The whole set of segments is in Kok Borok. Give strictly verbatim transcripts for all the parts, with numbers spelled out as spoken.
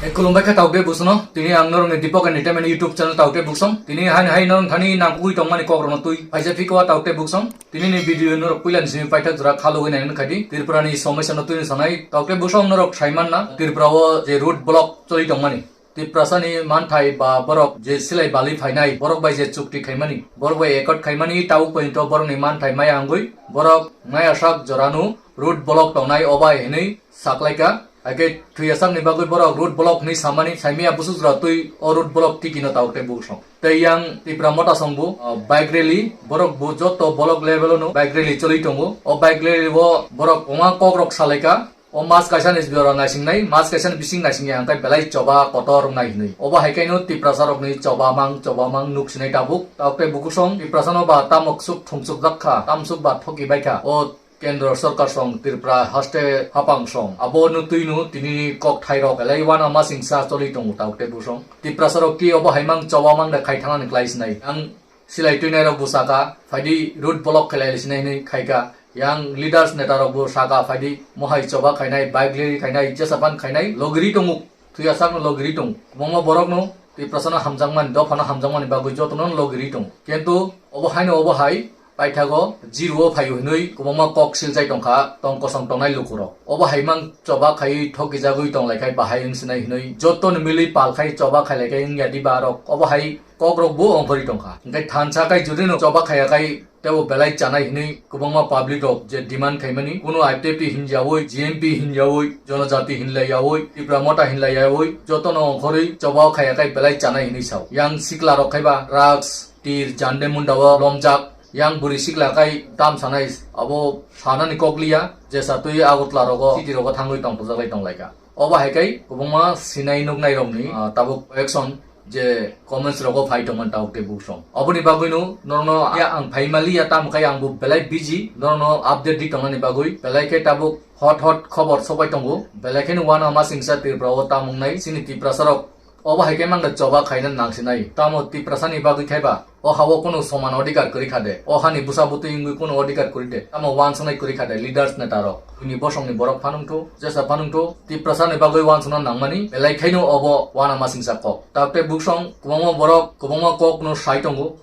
Hey, khulumbai kha Taukte Buksong no. Tini ang norokni Deepak Entertainment YouTube channel Taukte Buksong. Tini haino hai norok thani nangkukwi tongmani kokrokno twi phaisa phikwa Taukte Buksong. Tini ni video norok puilani simi paithak jora khalugwi naina khadi. Tripura ni somosya no twi sanai Taukte Buksong norok saimanna Tripura o je road block choli tongmani. Tiprasa ni manthai ba borok je silai bali phainai, borok bai je chukti khaimani, borok bai accord khaimani, tabuk pointo borok ni manthai maya wngwi, borok maya sak jorano road block tongnai obai hinwi saklaika. Haikhe thwiyasak ni bagwi borok road block hinwi samani, saimaya busuk jora twi o road block tiki no Taukte Buksong. Tei yang Tipra Motha song bo, o, bike rally, borok bo joto block level o no bike rally choli tongo. O bike rally o borok kwbangma kok rok salaika. O mas kaisa ni jora naisingnai, mas kaisa ni bising naisingya hwnkhe belai choba kotor wngnai hinwi. Obo hai khe no Tiprasa rokni choba mang, choba mang nuk sinai tabuk. Taukte Buksong Tiprasa no ba tamo ksuk thungsuk jak kha, tamsuk ba thoki bai kha. O Kendro Sorkar song, Tripura haste hapang song, abo no twi no tini ni kok thai rok belai uana masingsa choli tongo Taukte Buksong. Tiprasa rok ki obo hai mang choba mang da khai thangani klai sinai. Ang silai twinai rok bo saka, phaidi road block khelai sinai hinwi khaika. Yang leaders neta rok bo saka, phaidi mohai choba khainai, bike rally khainai, jesa pan khainai, logiri tongo, thwiyasak no logiri tongo. Kwbangma borok no Tiprasa no hamjakmani, dopha no hamjakmani bagwi joto no logiri tongo. Kintu obo hai no obo hai paithago zero o phaio hinwi kwbangma kok silchai tongkha tong kosong tongnai lukurok. Obo hai mang choba khaiwi thokijagwi tonglaikhai bahai wng sinai hinwi joto no milwi pal khai choba khailaikhai wngya diba rok. Obo hai kok rok bo ongkhorwi tongkha. Hwnkhe thansa khai jodi no choba khaiya khai tebo belai chanai hinwi kwbangma public rok je demand khaimani, kuno I P F T hinjawi, G M P hinjawi, Jonojati hinlaiyawi, Tipra Motha hinlaiyawi, joto no ongkhorwi choba khaiya khai belai chanai hinwi sao. Yang sikla rok khaiba drugs, tir, jande munda o lomjak, yang bwrwi sikla khai tam sanai abo sanani kok liya, jesa twi Agartala rogo, city rogo thangwi tongthokjaklai tonglaika. Obo hai khai kwbangma sinai nuknai rokni, ah, tabuk action je comments rogo phai tongmani Taukte Buksong. Oboni bagwino norokno ya ang phai maliya, tamo khai ang bo belai busy, norokno update di tongmani bagwi, belai khe tabuk hot hot khobor sokbai tongo, belai kheno uana masingsa Tripura o tam wngnai chini Tiprasa rok. Obo hai khe mangda choba khaina nangsinai. Tamo Tiprasa ni bagwi khaiba? O ha-o kunu soman odhikar kwrwi kha de? O hani bwsa bwtwi wngwi kunu odhikar kwrwi de? Tamo uansuknai kwrwi kha de leaders neta rok? Buini bosongni borok phanwngthu, jesa phanwngthu, Tiprasa ni bagwi uansukna nangmani belai khaino obo uana masingsa kok. Taukte Buksong kwbangma borok kwbangma kokno sai tongo.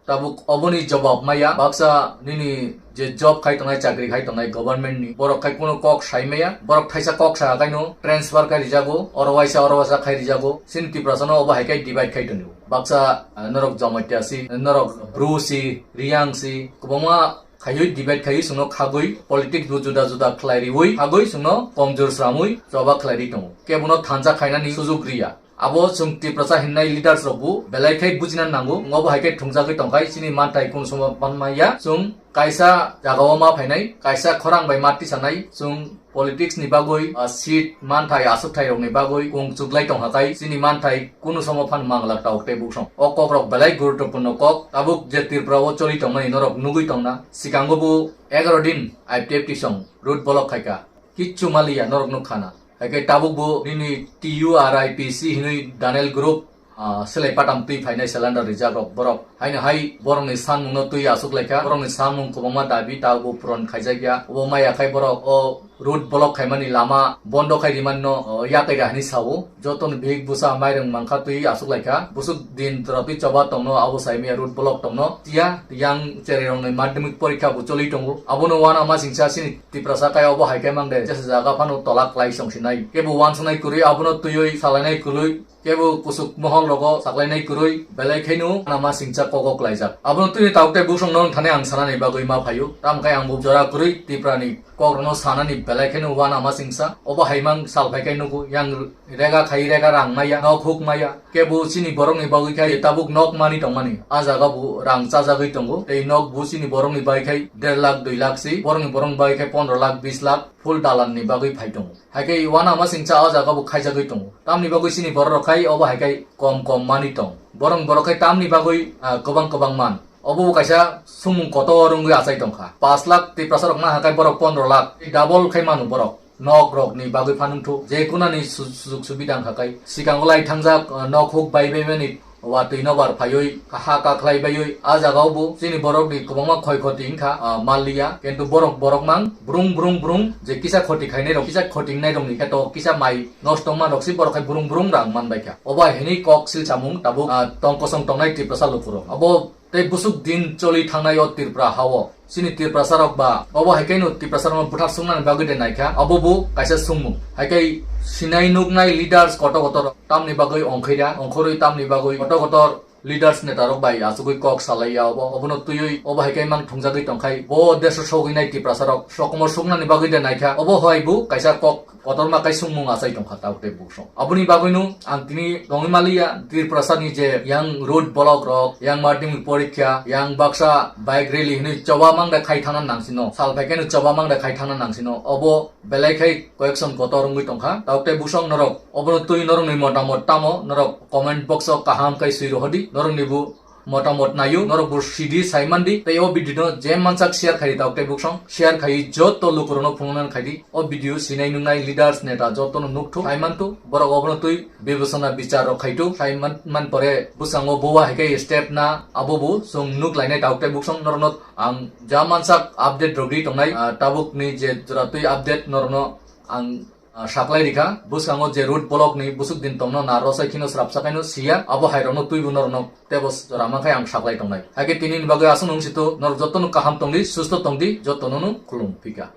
Tabuk oboni jobab maya, baksa nini je job khai tongnai, chakri khai tongnai government ni, borok khai kuno kok sai maya, borok thaisa kok sa khai no transfer khai rijago, oro waisa, oro waisa khai rijago, chini Tiprasa no obo hai khai divide khai tongo. Baksa, ah, norok Jamatia si, norok Bru si, Riang si, kwbangma khaiwi divide khaiwi chwngno khagwi politics bo juda juda khlai riwi khagwi chwngno komjor sramwi choba khlai ri tongo. Kebono thansa khainani sujuk riya. Abo chwng Tiprasa hinnai leaders rok bo belai khai bujina nango, obo hai khe thwngjagwi tongkhai chini manthai kunu somo panmaya, chwng kaisa jagao ma phainai, kaisa khorang bai ma tisanai, chwng politics ni bagwi, ah, seat manthai aswkthai rokni bagwi kung chuklai tongkha khai chini manthai kunu somo phan mangla Taukte Buksong. O kok rok belai guruttopurno kok, tabuk je Tripura o choli tongmani norok nugwi tongna, sikango bo egaro din I P F T song road block khaika, kichu maliya norok nukkhana. Haikhe tabuk bo nini T U R I P C hinwi Daniel Group, ah, selai patam twi phainai cylinder rijak rok borok. Haino hai borokni sanmungno twi aswk laikha, borokni sanmung kwbangma dabi tabuk bo puron khaijakya. Obo maya khai borok o road block khaimani lama bondo khai rimani no, o, yakaira hinwi sao. Jotoni bihik bwsa mairung mankha twi aswk laikha. Bwswk din jora twi choba tongno abo saimaya road block tongno. Tiya yang cherai rokni madhyamik porikha bo choli tongo. Abono uana masingsa chini Tiprasa kaya obo hai khe mangde jesa jaga phano tola klai songsinai. Kebo uansuknai kwrwi abono twiwi salainai kwrwi, kebo kusuk mohol rogo saklainai kwrwi, belai khaino uana masingsa kogo klaijak. Abono twi Taukte Buksong no thani ang sanani bagwi ma phaio. Tamo khe ang bo jora kwrwi Tiprani kok rokno sanani belai khaino uana masingsa. Obo hai mang sal phai khe nugo yang rega khai rega rang maya, nok huk maya. Kebo chini borokni bagwi khai tabuk nok mani tongmani. A jaga bo rang chajagwi tongo. Tei nok bo chini borokni bagwi khai der lakh, dui lakh si. Borokni borokni bagwi khai pondro lakh, bis lakh full dalan ni bagwi phai tongo. Hai khe uana masingsa o jaga bo khaijagwi tongo. Tamni bagwi chini borok rok khai obo hai khai kom kom mani tong. Borok borok khai tamni bagwi, ah, kwbang kwbang man. Obo bo kaisa sumung kotor wngwi achai tongkha. Pash lakh Tiprasa rok ma hai khai borok pondro lakh, double khai manu borok. Nok rokni bagwi phanwngthu, je kunani su-, sujug subida wngkha khai. Sikango lai thangjak, ah, nok huk bai bai mani watwi nobar phaiwi ha kakhlai baiwi a jagao bo chini borok ni kwbangma khoi khoti wngkha, ah, manliya, kintu borok borok mang brung brung brung je kisa khoti khainai rok, kisa khoti wngnai rok ni khe to kisa mai nosto wngma rok si borok khai brung brung rang manbaikha. Obo hai hwnwi kok silchamung tabuk, ah, tong kosong tongnai Tiprasa lukurok. Abo tei busuk din choli thangnai o Tripura hao chini Tiprasa rok ba obo hai khe no Tiprasa rok buthar sungnani bagwi de naikha, abo bo kaisa sungmung. Hai khe sinai nuknai leaders kotor kotor tamni bagwi ongkhaida, ongkhorwi tamni bagwi kotor kotor leaders neta rok bai achugwi kok salai ya obo, obono twiwi obo hai khe mang thungjagwi tongkhai bo deso sogwi nai Tiprasa rok sokomor suknani bagwi de naikha, obo hai bo kaisa kok kotorma kai sungmung achai tongkha tabuk tei buksong. Aboni bagwino ang tini tongwi maliya Tiprasa ni je yang road block rok, yang madhyamik porikha, yang baksa bike rally hinwi choba mangda khai thangna nangsino, sal phaikhe no choba mangda khai thangna nangsino, obo belai khai koyekson kotor wngwi tongkha. Tabuk tei buksong norok obono twi norokni motamot tamo norok comment box o kaham khai swi rohodi, norokni bo motamot naio, norok bo sidi saimandi, tei o video no je mansak share khai di tabuk tei buksong, share khai joto lukurokno phunukna khai di. O video sinai nungnai leaders neta jotono nukthuk, saimantu, borok obono twi bibesona bichar rok khaitu, saiman, man pore bwskango bowa hai khe step na abo bo chwng nuk lainai tabuk tei buksong norokno ang ja mansak update rok ri tongnai, ah, tabuk ni je jora twi update norokno ang, ah, saklai rikha. Bwskango je road block ni busuk din tongno na rosai khino srapsa kaino siya, abo hai rokno twibo norokno tebo rama khai ang saklai tongnai. Hai khe tini ni bagwi aswk nung situ norok jotono kaham tongdi, susto tongdi, jotono no khulum phika.